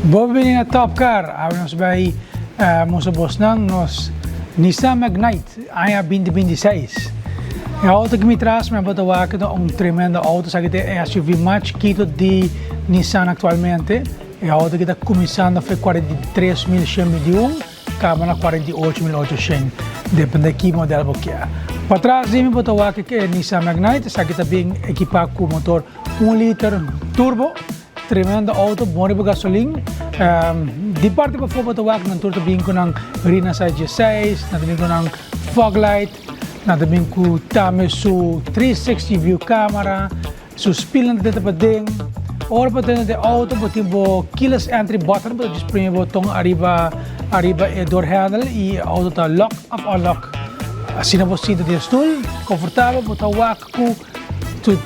Bon bini na Top Car, awe nos bay mustra bosnan nos Nissan Magnite aña 2026. E auto ki mi tras mi a bota wak ta un tremendo auto, esaki ta e SUV mas chikito di Nissan actualmente. E auto ki ta cuminsando for 43.121 caba na 48.800, depende ki model bo kier. Patras di mi bo ta wak e Nissan Magnite, esaki ta bin ekipa cu motor 1 liter turbo. Tremendo auto, bon riba gasolin. Di parti pafó bo ta wak nan tur ta bin ku nan rina size 16, nan ta bin ku nan fog light, nan ta bin ku tambe su 360 view camera, su spielnan ta dentro paden. Ora bo ta dentro di auto bo tin bo keyless entry button, bo ta djis primi e boton ariba ariba e door handle i e auto ta lock of unlock. Asina bo sinta den stoel, konfortabel, bo ta wak ku. Tu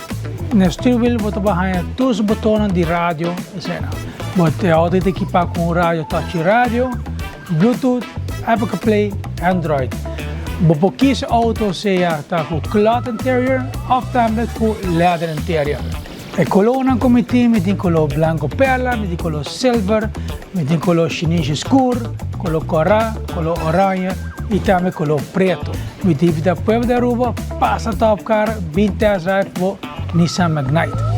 na stuurwiel bo ta haña tur su botonnan di radio esena. Bo e auto ta ekipa ku un radio touch radio, Bluetooth, Apple CarPlay, Android. Bo por kies e auto sea ta ku cloth interior of tambe ku leather interior. E kolornan ku mi tin, mi tin kolor blanko perla, mi tin kolor silver, mi tin kolor shinishi skur, kolor kòrá, kolor oranje i tambe kolor preto. Mi ta invita pueblo di Aruba pasa Top Car bin test drive bo Nissan Magnite.